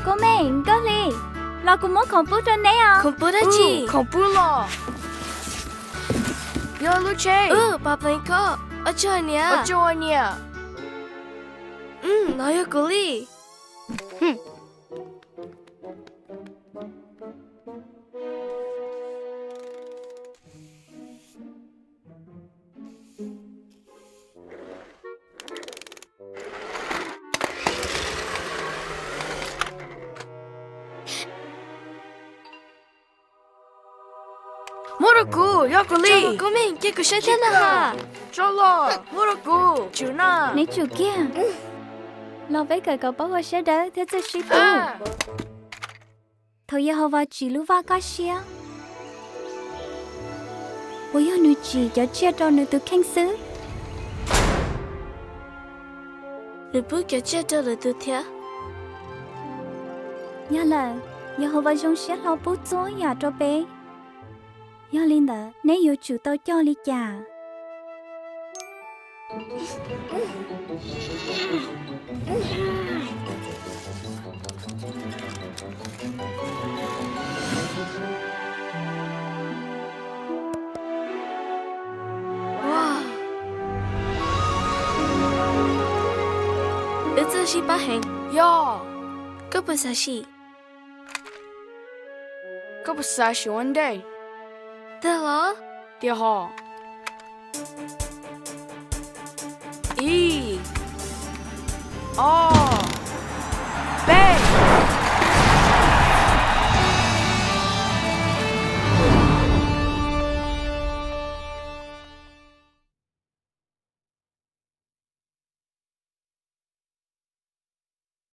Koj me, Nkauj Hli, los kuv muab khoom pub rau neb os. Khoom pub dab tsi? Khoom pub los? Yog lub tsheb. Pab pleev koj. Ua tsaug niam. Ua tsaug niam. No yog kuv li. Muab rau kuv, yog kuv li. Koj me, cia kuv saib thiab na. Tso los, muab rau kuv, tswm na. Neb tsum kiag. Los peb kawm kom paub ua siab dawb thiab txawj sib pab. Thaum Yehauvas tsim lub vaj kaj siab, puas yog nws tsim cov tsiaj rau nws tus kheej xwb? Nws pub cov tsiaj rau lwm tus thiab. Yog lawm, Yehauvas zoo siab hlo pub txhua yam rau peb. Yog li ntawd neb yuav tsum tau coj li cas? Wb txawj sib pab heev. Yog. Koj puas xav sim? Koj puas xav sim ua ntej? Tiag los? Tiag hos. Ib, ob, peb.